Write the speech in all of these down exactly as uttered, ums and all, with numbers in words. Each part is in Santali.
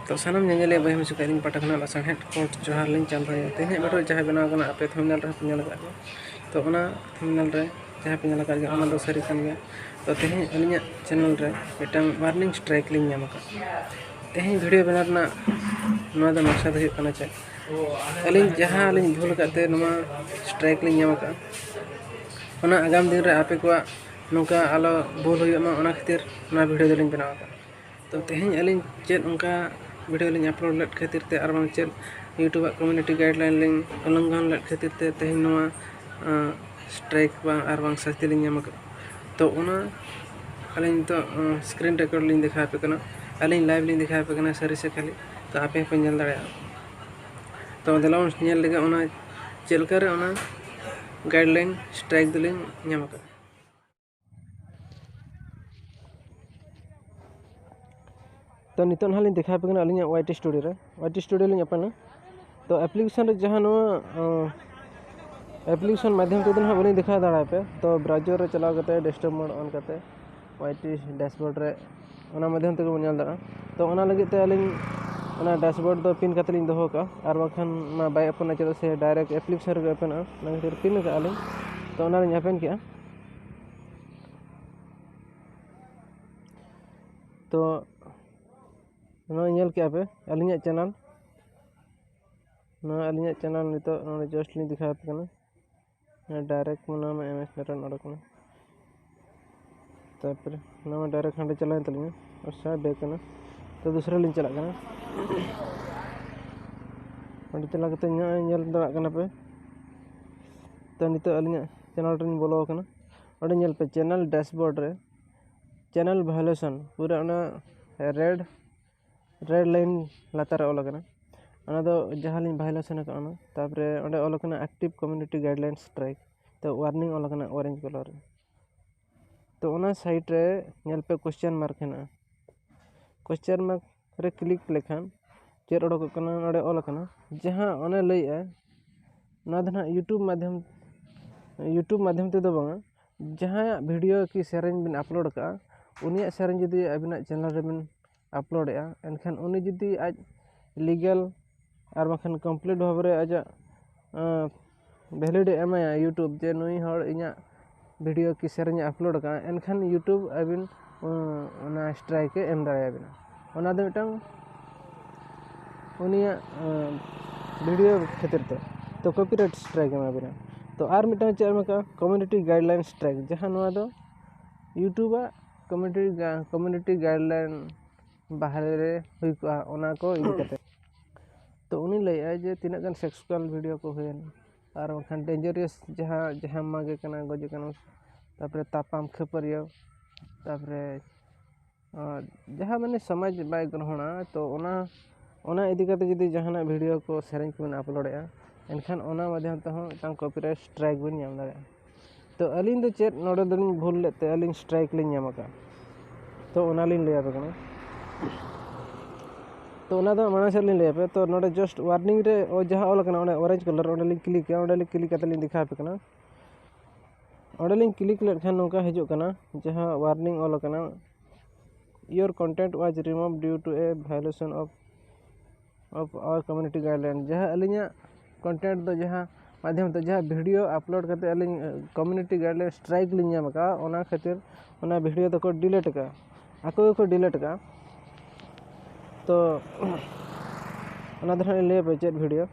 ᱛᱚ ᱥᱟᱱᱟᱢ ᱧᱮᱧᱮᱞᱤᱭᱟᱹ ᱵᱚᱭᱦᱟ ᱢᱤᱥᱤ ᱠᱚ ᱤᱧ ᱯᱟᱦᱴᱟ ᱠᱷᱚᱱᱟᱜ ᱞᱟᱥᱟᱲᱦᱮᱫ ᱠᱚᱴ ᱡᱚᱦᱟᱨ ᱞᱤᱧ ᱪᱟᱞ ᱫᱚᱦᱚᱭᱟ᱾ ᱛᱮᱦᱮᱧᱟᱜ ᱵᱷᱤᱰᱤᱭᱳ ᱡᱟᱦᱟᱸ ᱵᱮᱱᱟᱣ ᱠᱟᱱᱟ, ᱟᱯᱮ ᱛᱷᱟᱢᱵᱽᱱᱮᱞ ᱨᱮᱦᱚᱸ ᱯᱮ ᱧᱮᱞ ᱟᱠᱟᱫ ᱜᱮᱭᱟ᱾ ᱛᱚ ᱚᱱᱟ ᱛᱷᱟᱢᱵᱽᱱᱮᱞ ᱨᱮ ᱡᱟᱦᱟᱸ ᱯᱮ ᱧᱮᱞ ᱟᱠᱟᱫ ᱜᱮᱭᱟ, ᱚᱱᱟ ᱫᱚ ᱥᱟᱹᱨᱤ ᱠᱟᱱ ᱜᱮᱭᱟ᱾ ᱛᱚ ᱛᱮᱦᱮᱧ ᱟᱹᱞᱤᱧᱟᱜ ᱪᱮᱱᱮᱞ ᱨᱮ ᱢᱤᱫᱴᱟᱝ ᱣᱟᱨᱱᱤᱝ ᱥᱴᱨᱟᱭᱤᱠ ᱞᱤᱧ ᱧᱟᱢ ᱟᱠᱟᱫ᱾ ᱛᱮᱦᱮᱧ ᱵᱷᱤᱰᱤᱭᱳ ᱵᱮᱱᱟᱣ ᱨᱮᱱᱟᱜ ᱱᱚᱣᱟ ᱫᱚ ᱢᱟᱠᱥᱟᱫ ᱦᱩᱭᱩᱜ ᱠᱟᱱᱟ ᱪᱮᱫ, ᱟᱹᱞᱤᱧ ᱡᱟᱦᱟᱸ ᱞᱤᱧ ᱵᱷᱩᱞ ᱟᱠᱟᱫ ᱛᱮ ᱱᱚᱣᱟ ᱥᱴᱨᱟᱭᱤᱠ ᱞᱤᱧ ᱧᱟᱢ ᱟᱠᱟᱫᱼᱟ, ᱚᱱᱟ ᱟᱜᱟᱢ ᱫᱤᱱ ᱨᱮ ᱟᱯᱮ ᱠᱚᱣᱟᱜ ᱱᱚᱝᱠᱟ ᱟᱞᱚ ᱵᱷᱩᱞ ᱦᱩᱭᱩᱜ ᱢᱟ, ᱚᱱᱟ ᱠᱷᱟᱹᱛᱤᱨ ᱱᱚᱣᱟ ᱵᱷᱤᱰᱤᱭᱳ ᱫᱚᱞᱤᱧ ᱵᱮᱱᱟᱣ ᱟᱠᱟᱫᱼᱟ᱾ ᱛᱚ ᱛᱮᱦᱮᱧ ᱟᱹᱞᱤᱧ ᱪᱮᱫ ᱚᱱᱠᱟ ᱵᱷᱤᱰᱤᱭᱳ ᱞᱤᱧ ᱟᱯᱞᱳᱰ ᱞᱮᱫ ᱠᱷᱟᱹᱛᱤᱨ ᱛᱮ ᱟᱨ ᱵᱟᱝ ᱪᱮᱫ YouTube ᱟᱜ ᱠᱚᱢᱤᱭᱩᱱᱤᱴᱤ ᱜᱟᱭᱤᱰᱞᱟᱭᱤᱱ ᱞᱤᱧ ᱩᱞᱞᱚᱝᱜᱷᱚᱱ ᱞᱮᱫ ᱠᱷᱟᱹᱛᱤᱨ ᱛᱮ ᱛᱮᱦᱮᱧ ᱱᱚᱣᱟ ᱥᱴᱨᱟᱭᱤᱠ ᱵᱟᱝ ᱟᱨ ᱵᱟᱝ ᱥᱟᱹᱥᱛᱤ ᱞᱤᱧ ᱧᱟᱢ ᱟᱠᱟᱫᱼᱟ᱾ ᱛᱚ ᱚᱱᱟ ᱟᱹᱞᱤᱧ ᱱᱤᱛᱚᱜ ᱥᱠᱨᱤᱱ ᱨᱮᱠᱚᱨᱰ ᱞᱤᱧ ᱫᱮᱠᱷᱟᱣ ᱟᱯᱮ ᱠᱟᱱᱟ, ᱟᱹᱞᱤᱧ ᱞᱟᱭᱤᱵᱷ ᱞᱤᱧ ᱫᱮᱠᱷᱟᱣ ᱟᱯᱮ ᱠᱟᱱᱟ ᱥᱟᱹᱨᱤ ᱥᱮ ᱠᱷᱟᱹᱞᱤ᱾ ᱛᱚ ᱟᱯᱮ ᱦᱚᱸᱯᱮ ᱧᱮᱞ ᱫᱟᱲᱮᱭᱟᱜᱼᱟ᱾ ᱛᱚ ᱫᱮᱞᱟ ᱵᱚᱱ ᱧᱮᱞ ᱞᱮᱜᱮ ᱚᱱᱟ ᱪᱮᱫ ᱞᱮᱠᱟᱨᱮ ᱚᱱᱟ ᱜᱟᱭᱤᱰᱞᱟᱭᱤᱱ ᱥᱴᱨᱟᱭᱤᱠ ᱫᱚᱞᱤᱧ ᱧᱟᱢ ᱟᱠᱟᱫᱼᱟ᱾ ᱛᱚ ᱱᱤᱛᱚᱜ ᱱᱟᱦᱟᱜ ᱞᱤᱧ ᱫᱮᱠᱷᱟᱣ ᱟᱯᱮ ᱠᱟᱱᱟ ᱟᱹᱞᱤᱧᱟᱜ ᱳᱣᱟᱭ ᱴᱤ ᱥᱴᱩᱰᱤᱭᱳ ᱨᱮ, ᱳᱣᱟᱭ ᱴᱤ ᱥᱴᱩᱰᱤᱭᱳ ᱞᱤᱧ ᱳᱯᱮᱱᱟ᱾ ᱛᱚ ᱮᱯᱞᱤᱠᱮᱥᱚᱱ ᱨᱮ ᱡᱟᱦᱟᱸ ᱱᱚᱣᱟ ᱮᱯᱞᱤᱠᱮᱥᱚᱱ ᱢᱟᱫᱽᱫᱷᱚᱢ ᱛᱮᱫᱚ ᱱᱟᱦᱟᱜ ᱵᱟᱹᱞᱤᱧ ᱫᱮᱠᱷᱟᱣ ᱫᱟᱲᱮᱭᱟᱯᱮ᱾ ᱛᱚ ᱵᱨᱟᱣᱡᱟᱨ ᱨᱮ ᱪᱟᱞᱟᱣ ᱠᱟᱛᱮ ᱰᱮᱥᱠᱴᱚᱯ ᱢᱳᱰ ᱚᱱ ᱠᱟᱛᱮ ᱳᱣᱟᱭ ᱴᱤ ᱰᱟᱥᱵᱳᱨᱰ ᱨᱮ ᱚᱱᱟ ᱢᱟᱫᱽᱫᱷᱚᱢ ᱛᱮᱜᱮ ᱵᱚᱱ ᱧᱮᱞ ᱫᱟᱲᱮᱭᱟᱜᱼᱟ᱾ ᱛᱚ ᱚᱱᱟ ᱞᱟᱹᱜᱤᱫ ᱛᱮ ᱟᱹᱞᱤᱧ ᱚᱱᱟ ᱰᱟᱥᱵᱳᱨᱰ ᱫᱚ ᱯᱤᱱ ᱠᱟᱛᱮ ᱞᱤᱧ ᱫᱚᱦᱚ ᱠᱟᱜᱼᱟ, ᱟᱨ ᱵᱟᱝᱠᱷᱟᱱ ᱚᱱᱟ ᱵᱟᱭ ᱳᱯᱮᱱᱟ, ᱪᱮᱫᱟᱜ ᱥᱮ ᱰᱟᱭᱨᱮᱠᱴ ᱮᱯᱞᱤᱠᱮᱥᱚᱱ ᱨᱮᱜᱮ ᱳᱯᱮᱱᱚᱜᱼᱟ, ᱚᱱᱟ ᱠᱷᱟᱹᱛᱤᱨ ᱯᱤᱱ ᱠᱟᱜᱼᱟ ᱞᱤᱧ᱾ ᱛᱚ ᱚᱱᱟ ᱞᱤᱧ ᱳᱯᱮᱱ ᱠᱮᱜᱼᱟ᱾ ᱛᱚ ᱱᱚᱜᱼᱚᱭ ᱧᱮᱞ ᱠᱮᱜᱼᱟ ᱯᱮ ᱟᱹᱞᱤᱧᱟᱜ ᱪᱮᱱᱮᱞ, ᱱᱚᱣᱟ ᱟᱹᱞᱤᱧᱟᱜ ᱪᱮᱱᱮᱞ ᱱᱤᱛᱚᱜ ᱱᱚᱰᱮ ᱡᱟᱥᱴ ᱞᱤᱧ ᱫᱮᱠᱷᱟᱣ ᱟᱯᱮ ᱠᱟᱱᱟ᱾ ᱰᱟᱭᱨᱮᱠᱴ ᱢᱚᱱᱮ ᱢᱮ ᱮᱢ ᱮᱥ ᱱᱮᱴᱣᱟᱨᱠ ᱚᱰᱚᱠ ᱠᱟᱱᱟ᱾ ᱛᱟᱨᱯᱚᱨᱮ ᱱᱚᱣᱟ ᱰᱟᱭᱨᱮᱠᱴ ᱦᱟᱸᱰᱮ ᱪᱟᱞᱟᱣᱮᱱ ᱛᱟᱹᱞᱤᱧᱟ, ᱟᱪᱪᱷᱟ ᱵᱮᱠ ᱠᱟᱱᱟ᱾ ᱛᱚ ᱫᱩᱥᱨᱟ ᱞᱤᱧ ᱪᱟᱞᱟᱜ ᱠᱟᱱᱟ᱾ ᱚᱸᱰᱮ ᱪᱟᱞᱟᱣ ᱠᱟᱛᱮ ᱱᱚᱜᱼᱚᱭ ᱧᱮᱞ ᱫᱟᱲᱮᱭᱟᱜ ᱠᱟᱱᱟ ᱯᱮ᱾ ᱛᱚ ᱱᱤᱛᱚᱜ ᱟᱹᱞᱤᱧᱟᱜ ᱪᱮᱱᱮᱞ ᱨᱮᱞᱤᱧ ᱵᱚᱞᱚ ᱟᱠᱟᱱᱟ᱾ ᱚᱸᱰᱮ ᱧᱮᱞ ᱯᱮ ᱪᱮᱱᱮᱞ ᱰᱟᱥᱵᱳᱨᱰ ᱨᱮ ᱪᱮᱱᱮᱞ ᱵᱷᱟᱭᱳᱞᱮᱥᱚᱱ ᱯᱩᱨᱟᱹ ᱚᱱᱟ ᱨᱮᱰ ᱨᱮᱰ ᱞᱟᱭᱤᱱ ᱞᱟᱛᱟᱨ ᱨᱮ ᱚᱞ ᱟᱠᱟᱱᱟ, ᱚᱱᱟ ᱫᱚ ᱡᱟᱦᱟᱸ ᱞᱤᱧ ᱵᱷᱟᱭᱳᱞᱮᱥᱚᱱ ᱟᱠᱟᱫ ᱚᱱᱟ᱾ ᱛᱟᱨᱯᱚᱨᱮ ᱚᱸᱰᱮ ᱚᱞ ᱟᱠᱟᱱᱟ ᱮᱠᱴᱤᱵᱷ ᱠᱚᱢᱤᱭᱩᱱᱤᱴᱤ ᱜᱟᱭᱤᱰᱞᱟᱭᱤᱱ ᱥᱴᱨᱟᱭᱤᱠ, ᱛᱚ ᱣᱟᱨᱱᱤᱝ ᱚᱞ ᱟᱠᱟᱱᱟ ᱚᱨᱮᱧᱡᱽ ᱠᱟᱞᱟᱨ ᱨᱮ᱾ ᱛᱚ ᱚᱱᱟ ᱥᱟᱭᱤᱰ ᱨᱮ ᱧᱮᱞ ᱯᱮ ᱠᱚᱥᱪᱮᱱ ᱢᱟᱨᱠ ᱦᱮᱱᱟᱜᱼᱟ᱾ ᱠᱚᱥᱪᱮᱱ ᱢᱟᱨᱠ ᱨᱮ ᱠᱞᱤᱠ ᱞᱮᱠᱷᱟᱱ ᱪᱮᱫ ᱚᱰᱚᱠᱚᱜ ᱠᱟᱱᱟ? ᱱᱚᱰᱮ ᱚᱞ ᱟᱠᱟᱱᱟ ᱡᱟᱦᱟᱸ ᱚᱱᱮ ᱞᱟᱹᱭᱮᱜᱼᱟ, ᱱᱚᱣᱟ ᱫᱚ ᱱᱟᱦᱟᱜ YouTube ᱢᱟᱫᱽᱫᱷᱚᱢ, YouTube ᱢᱟᱫᱽᱫᱷᱚᱢ ᱛᱮᱫᱚ ᱵᱟᱝᱟ, ᱡᱟᱦᱟᱸᱭᱟᱜ ᱵᱷᱤᱰᱤᱭᱳ ᱠᱤ ᱥᱮᱨᱮᱧ ᱵᱤᱱ ᱟᱯᱞᱳᱰ ᱟᱠᱟᱫᱼᱟ, ᱩᱱᱤᱭᱟᱜ ᱥᱮᱨᱮᱧ ᱡᱩᱫᱤ ᱟᱹᱵᱤᱱᱟᱜ ᱪᱮᱱᱮᱞ ᱨᱮᱵᱤᱱ ᱟᱯᱞᱳᱰᱮᱜᱼᱟ, ᱮᱱᱠᱷᱟᱱ ᱩᱱᱤ ᱡᱩᱫᱤ ᱟᱡ ᱞᱤᱜᱟᱞ ᱟᱨ ᱵᱟᱝᱠᱷᱟᱱ ᱠᱚᱢᱯᱞᱤᱴ ᱵᱷᱟᱵᱽ ᱨᱮ ᱟᱡᱟᱜ ᱵᱷᱮᱞᱤᱰ ᱮ ᱮᱢᱟᱭᱟ YouTube ᱡᱮ ᱱᱩᱭ ᱦᱚᱲ ᱤᱧᱟᱹᱜ ᱵᱷᱤᱰᱤᱭᱳ ᱠᱤ ᱥᱮᱨᱮᱧ ᱮ ᱟᱯᱞᱳᱰ ᱟᱠᱟᱫᱼᱟ, ᱮᱱᱠᱷᱟᱱ YouTube ᱟᱹᱵᱤᱱ ᱚᱱᱟ ᱥᱴᱨᱟᱭᱤᱠ ᱮ ᱮᱢ ᱫᱟᱲᱮᱭᱟᱵᱤᱱᱟ᱾ ᱚᱱᱟ ᱫᱚ ᱢᱤᱫᱴᱟᱝ ᱩᱱᱤᱭᱟᱜ ᱵᱷᱤᱰᱤᱭᱳ ᱠᱷᱟᱹᱛᱤᱨ ᱛᱮ, ᱛᱚ ᱠᱚᱯᱤᱨᱟᱭᱤᱴ ᱥᱴᱨᱟᱭᱤᱠ ᱮᱢᱟ ᱵᱤᱱᱟ᱾ ᱛᱚ ᱟᱨ ᱢᱤᱫᱴᱟᱝ ᱪᱮᱫ ᱮᱢ ᱟᱠᱟᱫᱼᱟ, ᱠᱚᱢᱤᱭᱩᱱᱤᱴᱤ ᱜᱟᱭᱤᱰᱞᱟᱭᱤᱱ ᱥᱴᱨᱟᱭᱤᱠ, ᱡᱟᱦᱟᱸ ᱱᱚᱣᱟ ᱫᱚ YouTube ᱟᱜ ᱠᱚᱢᱤᱭᱩᱱᱤᱴᱤ ᱠᱚᱢᱤᱭᱩᱱᱤᱴᱤ ᱜᱟᱭᱤᱰᱞᱟᱭᱤᱱ ᱵᱟᱦᱨᱮ ᱨᱮ ᱦᱩᱭ ᱠᱚᱜᱼᱟ, ᱚᱱᱟ ᱠᱚ ᱤᱫᱤ ᱠᱟᱛᱮ᱾ ᱛᱚ ᱩᱱᱤ ᱞᱟᱹᱭᱮᱫᱼᱟᱭ ᱡᱮ ᱛᱤᱱᱟᱹᱜ ᱜᱟᱱ ᱥᱮᱠᱥᱩᱣᱟᱞ ᱵᱷᱤᱰᱤᱭᱳ ᱠᱚ ᱦᱩᱭᱮᱱ, ᱟᱨ ᱵᱟᱝᱠᱷᱟᱱ ᱰᱮᱧᱡᱟᱨᱤᱭᱟᱥ ᱡᱟᱦᱟᱸ ᱡᱟᱦᱟᱸ ᱢᱟᱜᱮ ᱠᱟᱱᱟ, ᱜᱚᱡᱮ ᱠᱟᱱᱟ, ᱛᱟᱯᱚᱨᱮ ᱛᱟᱯᱟᱢ ᱠᱷᱟᱹᱯᱟᱹᱨᱤᱭᱟᱹ, ᱛᱟᱯᱚᱨᱮ ᱟᱨ ᱡᱟᱦᱟᱸ ᱢᱟᱱᱮ ᱥᱚᱢᱟᱡᱽ ᱵᱟᱭ ᱜᱨᱚᱦᱚᱱᱟ, ᱛᱚ ᱚᱱᱟ ᱚᱱᱟ ᱤᱫᱤ ᱠᱟᱛᱮ ᱡᱩᱫᱤ ᱡᱟᱦᱟᱱᱟᱜ ᱵᱷᱤᱰᱤᱭᱳ ᱠᱚ ᱥᱮᱨᱮᱧ ᱠᱚᱵᱤᱱ ᱟᱯᱞᱳᱰᱮᱜᱼᱟ, ᱮᱱᱠᱷᱟᱱ ᱚᱱᱟ ᱢᱟᱫᱽᱫᱷᱚᱢ ᱛᱮᱦᱚᱸ ᱢᱤᱫᱴᱟᱝ ᱠᱚᱯᱤᱨᱟᱭᱤᱴ ᱥᱴᱨᱟᱭᱤᱠ ᱵᱤᱱ ᱧᱟᱢ ᱫᱟᱲᱮᱭᱟᱜᱼᱟ᱾ ᱛᱚ ᱟᱹᱞᱤᱧ ᱫᱚ ᱪᱮᱫ ᱱᱚᱰᱮ ᱫᱚᱞᱤᱧ ᱵᱷᱩᱞ ᱞᱮᱫ ᱛᱮ ᱟᱹᱞᱤᱧ ᱥᱴᱨᱟᱭᱤᱠ ᱞᱤᱧ ᱧᱟᱢ ᱟᱠᱟᱫᱼᱟ, ᱛᱚ ᱚᱱᱟᱞᱤᱧ ᱞᱟᱹᱭ ᱟᱯᱮ ᱠᱟᱱᱟ᱾ ᱛᱚ ᱚᱱᱟ ᱫᱚ ᱢᱟᱲᱟᱝ ᱥᱮᱫ ᱞᱤᱧ ᱞᱟᱹᱭ ᱟᱯᱮ᱾ ᱛᱚ ᱱᱚᱰᱮ ᱡᱟᱥᱴ ᱣᱟᱨᱱᱤᱝ ᱨᱮ ᱚ ᱡᱟᱦᱟᱸ ᱚᱞ ᱟᱠᱟᱱᱟ, ᱚᱱᱮ ᱚᱨᱮᱧᱡᱽ ᱠᱟᱞᱟᱨ, ᱚᱸᱰᱮ ᱞᱤᱧ ᱠᱞᱤᱠ ᱠᱮᱜᱼᱟ᱾ ᱚᱸᱰᱮ ᱞᱤᱧ ᱠᱞᱤᱠ ᱠᱟᱛᱮ ᱞᱤᱧ ᱫᱮᱠᱷᱟᱣ ᱟᱯᱮ ᱠᱟᱱᱟ᱾ ᱚᱸᱰᱮ ᱞᱤᱧ ᱠᱞᱤᱠ ᱞᱮᱫ ᱠᱷᱟᱱ ᱱᱚᱝᱠᱟ ᱦᱤᱡᱩᱜ ᱠᱟᱱᱟ, ᱡᱟᱦᱟᱸ ᱣᱟᱨᱱᱤᱝ ᱚᱞ ᱟᱠᱟᱱᱟ, "Your content was removed due to a violation of of our community guideline", ᱡᱟᱦᱟᱸ ᱟᱹᱞᱤᱧᱟᱜ ᱠᱚᱱᱴᱮᱱᱴ ᱫᱚ ᱡᱟᱦᱟᱸ ᱢᱟᱫᱽᱫᱷᱚᱢ ᱛᱮ ᱡᱟᱦᱟᱸ ᱵᱷᱤᱰᱤᱭᱳ ᱟᱯᱞᱳᱰ ᱠᱟᱛᱮ ᱟᱹᱞᱤᱧ ᱠᱚᱢᱤᱭᱩᱱᱤᱴᱤ ᱜᱟᱭᱤᱰᱞᱟᱭᱤᱱ ᱥᱴᱨᱟᱭᱤᱠ ᱞᱤᱧ ᱧᱟᱢ ᱟᱠᱟᱫᱼᱟ, ᱚᱱᱟ ᱠᱷᱟᱹᱛᱤᱨ ᱚᱱᱟ ᱵᱷᱤᱰᱤᱭᱳ ᱫᱚᱠᱚ ᱰᱤᱞᱤᱴ ᱟᱠᱟᱫᱼᱟ, ᱟᱠᱚ ᱜᱮᱠᱚ ᱰᱤᱞᱤᱴ ᱟᱠᱟᱫᱼᱟ᱾ ᱛᱚ ᱚᱱᱟ ᱫᱚ ᱦᱟᱸᱜ ᱤᱧ ᱞᱟᱹᱭ ᱟᱯᱮ ᱪᱮᱫ ᱵᱷᱤᱰᱤᱭᱳ᱾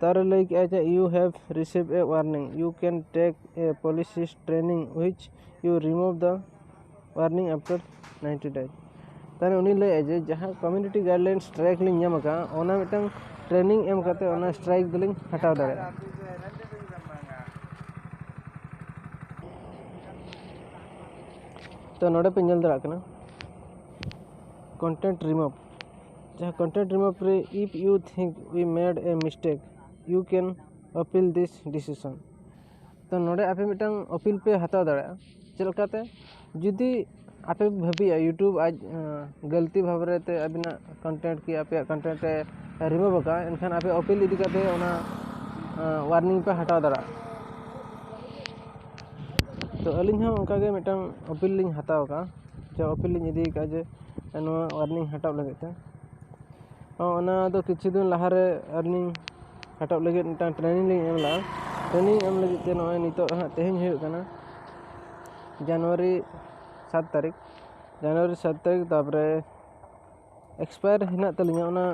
ᱛᱟᱨᱮ ᱞᱟᱹᱭ ᱠᱮᱜᱼᱟ ᱡᱮ, "You have received a warning, you can take a policy training which you remove the warning after ninety days." ᱛᱟᱦᱚᱞᱮ ᱩᱱᱤ ᱞᱟᱹᱭᱮᱫᱼᱟ ᱡᱮ ᱡᱟᱦᱟᱸ ᱠᱚᱢᱤᱭᱩᱱᱤᱴᱤ ᱜᱟᱭᱤᱰᱞᱟᱭᱤᱱ ᱥᱴᱨᱟᱭᱤᱠ ᱞᱤᱧ ᱧᱟᱢ ᱟᱠᱟᱫᱼᱟ, ᱚᱱᱟ ᱢᱤᱫᱴᱟᱝ ᱴᱨᱮᱱᱤᱝ ᱮᱢ ᱠᱟᱛᱮ ᱚᱱᱟ ᱥᱴᱨᱟᱭᱤᱠ ᱫᱚᱞᱤᱧ ᱦᱟᱴᱟᱣ ᱫᱟᱲᱮᱭᱟᱜᱼᱟ᱾ ᱛᱚ ᱱᱚᱰᱮ ᱯᱮ ᱧᱮᱞ ᱫᱟᱲᱮᱭᱟᱜ ᱠᱟᱱᱟ, content remove, ᱡᱟᱦᱟᱸ content remove ᱨᱮ, "If you think we made a mistake, you can appeal this decision." ᱛᱚ ᱱᱚᱰᱮ ᱟᱯᱮ ᱢᱤᱫᱴᱟᱝ ᱟᱯᱤᱞ ᱯᱮ ᱦᱟᱛᱟᱣ ᱫᱟᱲᱮᱭᱟᱜᱼᱟ᱾ ᱪᱮᱫ ᱞᱮᱠᱟᱛᱮ? ᱡᱩᱫᱤ ᱟᱯᱮ ᱯᱮ ᱵᱷᱟᱹᱵᱤᱭᱟ YouTube ᱟᱡ ᱜᱟᱹᱞᱛᱤ ᱵᱷᱟᱵᱽ ᱨᱮ ᱛᱮ ᱟᱹᱵᱤᱱᱟᱜ ᱠᱚᱱᱴᱮᱱᱴ ᱠᱤ ᱟᱯᱮᱭᱟᱜ ᱠᱚᱱᱴᱮᱱᱴ ᱮ ᱨᱤᱢᱩᱵᱷ ᱟᱠᱟᱫᱼᱟ, ᱮᱱᱠᱷᱟᱱ ᱟᱯᱮ ᱟᱯᱤᱞ ᱤᱫᱤ ᱠᱟᱛᱮ ᱚᱱᱟ ᱣᱟᱨᱱᱤᱝ ᱯᱮ ᱦᱟᱛᱟᱣ ᱫᱟᱲᱮᱭᱟᱜᱼᱟ᱾ ᱛᱚ ᱟᱹᱞᱤᱧ ᱦᱚᱸ ᱚᱱᱠᱟᱜᱮ ᱢᱤᱫᱴᱟᱝ ᱟᱯᱤᱞ ᱞᱤᱧ ᱦᱟᱛᱟᱣ ᱟᱠᱟᱫᱼᱟ, ᱡᱮ ᱟᱯᱤᱞ ᱞᱤᱧ ᱤᱫᱤ ᱟᱠᱟᱫᱼᱟ ᱡᱮ ᱱᱚᱣᱟ ᱳᱣᱟᱨᱱᱤᱝ ᱦᱟᱴᱟᱣ ᱞᱟᱹᱜᱤᱫ ᱛᱮ᱾ ᱚᱱᱟ ᱫᱚ ᱠᱤᱪᱷᱩ ᱫᱤᱱ ᱞᱟᱦᱟᱨᱮ ᱳᱣᱟᱨᱱᱤᱝ ᱦᱟᱴᱟᱣ ᱞᱟᱹᱜᱤᱫ ᱢᱤᱫᱴᱟᱝ ᱴᱨᱮᱱᱤᱝ ᱞᱤᱧ ᱮᱢ ᱞᱮᱫᱼᱟ᱾ ᱴᱨᱮᱱᱤᱝ ᱮᱢ ᱞᱟᱹᱜᱤᱫ ᱛᱮ ᱱᱚᱜᱼᱚᱭ ᱱᱤᱛᱚᱜ ᱦᱟᱸᱜ ᱛᱮᱦᱮᱧ ᱦᱩᱭᱩᱜ ᱠᱟᱱᱟ ᱡᱟᱱᱩᱣᱟᱨᱤ ᱥᱟᱛ ᱛᱟᱹᱨᱤᱠᱷ, ᱡᱟᱱᱩᱣᱟᱨᱤ ᱥᱟᱛ ᱛᱟᱹᱨᱤᱠᱷ᱾ ᱛᱟᱨᱯᱚᱨᱮ ᱮᱠᱥᱯᱟᱭᱟᱨ ᱦᱮᱱᱟᱜ ᱛᱟᱹᱞᱤᱧᱟ ᱚᱱᱟ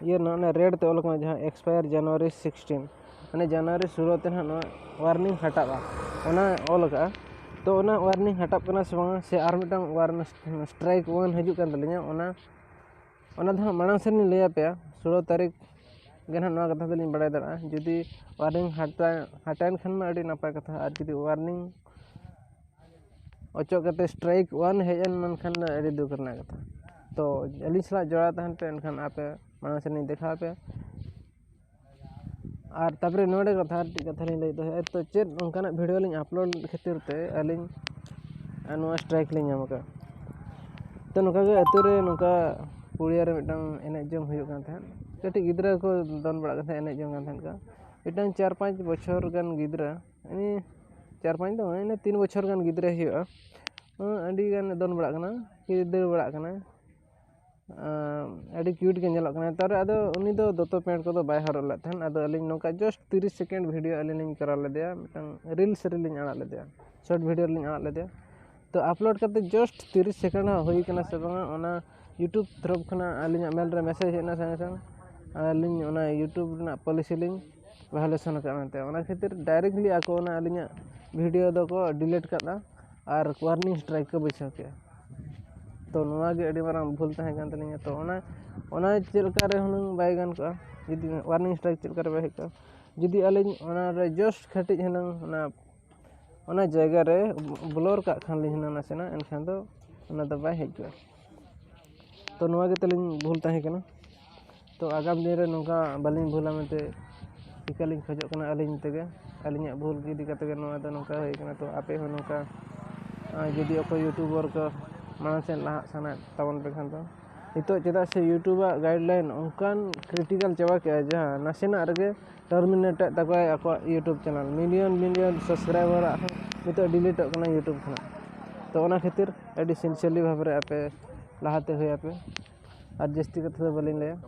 ᱤᱭᱟᱹ ᱨᱮᱱᱟᱜ, ᱚᱱᱟ ᱨᱮᱰ ᱛᱮ ᱚᱞ ᱟᱠᱟᱱᱟ, ᱡᱟᱦᱟᱸ ᱮᱠᱥᱯᱟᱭᱟᱨ ᱡᱟᱱᱩᱣᱟᱨᱤ ᱥᱤᱠᱥᱴᱤᱱ, ᱢᱟᱱᱮ ᱡᱟᱱᱩᱣᱟᱨᱤ ᱥᱳᱞᱳ ᱛᱮ ᱱᱟᱦᱟᱜ ᱱᱚᱣᱟ ᱳᱣᱟᱨᱱᱤᱝ ᱦᱟᱴᱟᱜᱼᱟ, ᱚᱱᱟ ᱚᱞ ᱟᱠᱟᱜᱼᱟ᱾ ᱛᱚ ᱚᱱᱟ ᱳᱣᱟᱨᱱᱤᱝ ᱦᱟᱴᱟᱜ ᱠᱟᱱᱟ ᱥᱮ ᱵᱟᱝᱟ, ᱥᱮ ᱟᱨ ᱢᱤᱫᱴᱟᱝ ᱳᱣᱟᱨᱱᱤᱝ ᱥᱴᱨᱟᱭᱤᱠ ᱳᱣᱟᱱ ᱦᱤᱡᱩᱜ ᱠᱟᱱ ᱛᱟᱹᱞᱤᱧᱟ, ᱚᱱᱟ ᱚᱱᱟ ᱫᱚ ᱦᱟᱸᱜ ᱢᱟᱲᱟᱝ ᱥᱮᱫ ᱞᱤᱧ ᱞᱟᱹᱭ ᱟᱯᱮᱭᱟ᱾ ᱥᱳᱞᱳ ᱛᱟᱹᱨᱤᱠᱷ ᱜᱮ ᱱᱟᱦᱟᱜ ᱱᱚᱣᱟ ᱠᱟᱛᱷᱟ ᱫᱚᱞᱤᱧ ᱵᱟᱲᱟᱭ ᱫᱟᱲᱮᱭᱟᱜᱼᱟ᱾ ᱡᱩᱫᱤ ᱳᱣᱟᱨᱱᱤᱝ ᱦᱟᱴᱟᱭ ᱦᱟᱴᱟᱭᱮᱱ ᱠᱷᱟᱱ ᱢᱟ ᱟᱹᱰᱤ ᱱᱟᱯᱟᱭ ᱠᱟᱛᱷᱟ, ᱟᱨ ᱡᱩᱫᱤ ᱳᱣᱟᱨᱱᱤᱝ ᱚᱪᱚᱜ ᱠᱟᱛᱮ ᱥᱴᱨᱟᱭᱤᱠ ᱳᱣᱟᱱ ᱦᱮᱡ ᱮᱱ ᱢᱮᱱᱠᱷᱟᱱ ᱫᱚ ᱟᱹᱰᱤ ᱫᱩᱠ ᱨᱮᱱᱟᱜ ᱠᱟᱛᱷᱟ᱾ ᱛᱚ ᱟᱹᱞᱤᱧ ᱥᱟᱞᱟᱜ ᱡᱚᱲᱟᱣ ᱛᱟᱦᱮᱱ ᱯᱮ, ᱮᱱᱠᱷᱟᱱ ᱟᱯᱮ ᱢᱟᱲᱟᱝ ᱥᱮᱫ ᱞᱤᱧ ᱫᱮᱠᱷᱟᱣ ᱟᱯᱮᱭᱟ᱾ ᱟᱨ ᱛᱟᱨᱯᱚᱨᱮ ᱱᱚᱰᱮ ᱠᱟᱛᱷᱟ, ᱟᱨ ᱪᱮᱫ ᱠᱟᱛᱷᱟ ᱞᱤᱧ ᱞᱟᱹᱭᱮᱫ ᱛᱟᱦᱮᱸᱫ, ᱛᱚ ᱪᱮᱫ ᱚᱱᱠᱟᱱᱟᱜ ᱵᱷᱤᱰᱤᱭᱳ ᱞᱤᱧ ᱟᱯᱞᱳᱰ ᱠᱷᱟᱹᱛᱤᱨ ᱛᱮ ᱟᱹᱞᱤᱧ ᱱᱚᱣᱟ ᱥᱴᱨᱟᱭᱤᱠ ᱞᱤᱧ ᱧᱟᱢ ᱟᱠᱟᱫᱼᱟ᱾ ᱛᱚ ᱱᱚᱝᱠᱟ ᱜᱮ ᱟᱹᱛᱩ ᱨᱮ ᱱᱚᱝᱠᱟ ᱯᱩᱲᱤᱭᱟᱹ ᱨᱮ ᱢᱤᱫᱴᱟᱝ ᱮᱱᱮᱡ ᱡᱚᱝ ᱦᱩᱭᱩᱜ ᱠᱟᱱ ᱛᱟᱦᱮᱸᱫ᱾ ᱠᱟᱹᱴᱤᱡ ᱜᱤᱫᱽᱨᱟᱹ ᱠᱚ ᱫᱚᱱ ᱵᱟᱲᱟᱜ ᱠᱟᱱ ᱛᱟᱦᱮᱸᱫ, ᱮᱱᱮᱡ ᱡᱚᱝ ᱠᱟᱱ ᱛᱟᱦᱮᱸᱫ ᱠᱚ᱾ ᱢᱤᱫᱴᱟᱝ ᱪᱟᱨ ᱯᱟᱸᱪ ᱵᱚᱪᱷᱚᱨ ᱜᱟᱱ ᱜᱤᱫᱽᱨᱟᱹ, ᱩᱱᱤ ᱪᱟᱨ ᱯᱟᱸᱪ ᱫᱚ ᱵᱟᱝ, ᱤᱱᱟᱹ ᱛᱤᱱ ᱵᱚᱪᱷᱚᱨ ᱜᱟᱱ ᱜᱤᱫᱽᱨᱟᱹᱭ ᱦᱩᱭᱩᱜᱼᱟ᱾ ᱦᱚᱸ, ᱟᱹᱰᱤ ᱜᱟᱱ ᱫᱚᱱ ᱵᱟᱲᱟᱜ ᱠᱟᱱᱟ, ᱠᱤ ᱫᱟᱹᱲ ᱵᱟᱲᱟᱜ ᱠᱟᱱᱟᱭ᱾ ᱟᱸ, ᱟᱹᱰᱤ ᱠᱤᱭᱩᱴ ᱜᱮ ᱧᱮᱞᱚᱜ ᱠᱟᱱᱟᱭ᱾ ᱛᱟᱨᱯᱚᱨᱮ ᱟᱫᱚ ᱩᱱᱤ ᱫᱚ ᱫᱚᱛᱚ ᱯᱮᱱᱴ ᱠᱚᱫᱚ ᱵᱟᱭ ᱦᱚᱨᱚᱜ ᱞᱮᱫ ᱛᱟᱦᱮᱸᱫ᱾ ᱟᱫᱚ ᱟᱹᱞᱤᱧ ᱱᱚᱝᱠᱟ ᱡᱟᱥᱴ ᱛᱤᱨᱤᱥ ᱥᱮᱠᱮᱱᱰ ᱵᱷᱤᱰᱤᱭᱳ ᱟᱹᱞᱤᱧ ᱞᱤᱧ ᱠᱚᱨᱟᱣ ᱞᱮᱫᱮᱭᱟ, ᱢᱤᱫᱴᱟᱝ ᱨᱤᱞᱥ ᱨᱮᱞᱤᱧ ᱟᱲᱟᱜ ᱞᱮᱫᱮᱭᱟ, ᱥᱚᱨᱴ ᱵᱷᱤᱰᱤᱭᱳ ᱨᱮᱞᱤᱧ ᱟᱲᱟᱜ ᱞᱮᱫᱮᱭᱟ᱾ ᱛᱚ ᱟᱯᱞᱳᱰ ᱠᱟᱛᱮ ᱡᱟᱥᱴ ᱛᱤᱨᱤᱥ ᱥᱮᱠᱮᱱᱰ ᱦᱚᱸ ᱦᱩᱭ ᱠᱟᱱᱟ ᱥᱮ ᱵᱟᱝᱟ, ᱚᱱᱟ ᱭᱩᱴᱩᱵᱽ ᱛᱚᱨᱚᱯ ᱠᱷᱚᱱᱟᱜ ᱟᱹᱞᱤᱧᱟᱜ ᱢᱮᱞ ᱨᱮ ᱢᱮᱥᱮᱡᱽ ᱦᱮᱡ ᱮᱱᱟ ᱥᱚᱸᱜᱮ ᱥᱚᱝ, ᱟᱹᱞᱤᱧ ᱚᱱᱟ ᱭᱩᱴᱩᱵᱽ ᱨᱮᱱᱟᱜ ᱯᱚᱞᱤᱥᱤ ᱞᱤᱧ ᱵᱷᱟᱭᱳᱞᱮᱥᱚᱱ ᱟᱠᱟᱫᱼᱟ ᱢᱮᱱᱛᱮ᱾ ᱚᱱᱟ ᱠᱷᱟᱹᱛᱤᱨ ᱰᱟᱭᱨᱮᱠᱴᱞᱤ ᱟᱠᱚ ᱚᱱᱟ ᱟᱹᱞᱤᱧᱟᱜ ᱵᱷᱤᱰᱤᱭᱳ ᱫᱚᱠᱚ ᱰᱤᱞᱤᱴ ᱠᱟᱫᱼᱟ ᱟᱨ ᱳᱣᱟᱨᱱᱤᱝ ᱥᱴᱨᱟᱭᱤᱠ ᱠᱚ ᱵᱟᱹᱭᱥᱟᱹᱣ ᱠᱮᱫᱼᱟ᱾ ᱛᱚ ᱱᱚᱣᱟ ᱜᱮ ᱟᱹᱰᱤ ᱢᱟᱨᱟᱝ ᱵᱷᱩᱞ ᱛᱟᱦᱮᱸ ᱠᱟᱱ ᱛᱟᱹᱞᱤᱧᱟ᱾ ᱛᱚ ᱚᱱᱟ, ᱚᱱᱟ ᱪᱮᱫ ᱞᱮᱠᱟ ᱨᱮ ᱦᱩᱱᱟᱹᱝ ᱵᱟᱭ ᱜᱟᱱ ᱠᱚᱜᱼᱟ, ᱡᱩᱫᱤ ᱳᱣᱟᱨᱱᱤᱝ ᱥᱴᱨᱟᱭᱤᱠ ᱪᱮᱫ ᱞᱮᱠᱟ ᱨᱮ ᱵᱟᱭ ᱦᱮᱡ ᱠᱚᱜᱼᱟ, ᱡᱩᱫᱤ ᱟᱹᱞᱤᱧ ᱚᱱᱟ ᱨᱮ ᱡᱟᱥᱴ ᱠᱟᱹᱴᱤᱡ ᱦᱩᱱᱟᱹᱝ ᱚᱱᱟ, ᱚᱱᱟ ᱡᱟᱭᱜᱟ ᱨᱮ ᱵᱞᱚᱨ ᱠᱟᱜ ᱠᱷᱟᱱ ᱞᱤᱧ ᱦᱩᱱᱟᱹᱝ ᱱᱟᱥᱮᱱᱟᱜ, ᱮᱱᱠᱷᱟᱱ ᱫᱚ ᱚᱱᱟ ᱫᱚ ᱵᱟᱭ ᱦᱮᱡ ᱠᱚᱜᱼᱟ᱾ ᱛᱚ ᱱᱚᱣᱟ ᱜᱮ ᱛᱟᱹᱞᱤᱧ ᱵᱷᱩᱞ ᱛᱟᱦᱮᱸ ᱠᱟᱱᱟ᱾ ᱛᱚ ᱟᱜᱟᱢ ᱫᱤᱱ ᱨᱮ ᱱᱚᱝᱠᱟ ᱵᱟᱹᱞᱤᱧ ᱵᱷᱩᱞᱟ ᱢᱮᱱᱛᱮ ᱤᱠᱟᱹᱞᱤᱧ ᱠᱷᱚᱡᱚᱜ ᱠᱟᱱᱟ ᱟᱹᱞᱤᱧ ᱛᱮᱜᱮ᱾ ᱟᱹᱞᱤᱧᱟᱜ ᱵᱷᱩᱞ ᱤᱫᱤ ᱠᱟᱛᱮ ᱜᱮ ᱱᱚᱣᱟ ᱫᱚ ᱱᱚᱝᱠᱟ ᱦᱩᱭ ᱠᱟᱱᱟ᱾ ᱛᱚ ᱟᱯᱮ ᱦᱚᱸ ᱱᱚᱝᱠᱟ, ᱟᱸ, ᱡᱩᱫᱤ ᱚᱠᱚᱭ ᱭᱩᱴᱩᱵᱟᱨ ᱠᱚ ᱢᱟᱲᱟᱝ ᱥᱮᱫ ᱞᱟᱦᱟᱜ ᱥᱟᱱᱟᱭᱮᱫ ᱛᱟᱵᱚᱱ ᱯᱮ ᱠᱷᱟᱱ ᱫᱚ, ᱱᱤᱛᱚᱜ ᱪᱮᱫᱟᱜ ᱥᱮ ᱭᱩᱴᱩᱵᱟᱜ ᱜᱟᱭᱤᱰᱞᱟᱭᱤᱱ ᱚᱱᱠᱟᱱ ᱠᱨᱤᱴᱤᱠᱟᱞ ᱪᱟᱵᱟ ᱠᱮᱜᱼᱟ, ᱡᱟᱦᱟᱸ ᱱᱟᱥᱮᱱᱟᱜ ᱨᱮᱜᱮ ᱴᱟᱨᱢᱤᱱᱮᱴ ᱮᱫ ᱛᱟᱠᱚᱣᱟᱭ ᱟᱠᱚᱣᱟᱜ ᱭᱩᱴᱩᱵᱽ ᱪᱮᱱᱮᱞ᱾ ᱢᱤᱞᱤᱭᱚᱱ ᱢᱤᱞᱤᱭᱚᱱ ᱥᱟᱵᱥᱠᱨᱟᱭᱵᱟᱨᱟᱜ ᱦᱚᱸ ᱱᱤᱛᱚᱜ ᱰᱤᱞᱤᱴᱚᱜ ᱠᱟᱱᱟ ᱭᱩᱴᱩᱵᱽ ᱠᱷᱚᱱᱟᱜ᱾ ᱛᱚ ᱚᱱᱟ ᱠᱷᱟᱹᱛᱤᱨ ᱟᱹᱰᱤ ᱥᱤᱱᱥᱤᱭᱟᱨᱞᱤ ᱵᱷᱟᱵᱽ ᱨᱮ ᱟᱯᱮ ᱞᱟᱦᱟᱛᱮ ᱦᱩᱭ ᱟᱯᱮ᱾ ᱟᱨ ᱡᱟᱹᱥᱛᱤ ᱠᱟᱛᱷᱟ ᱫᱚ ᱵᱟᱹᱞᱤᱧ ᱞᱟᱹᱭᱟ,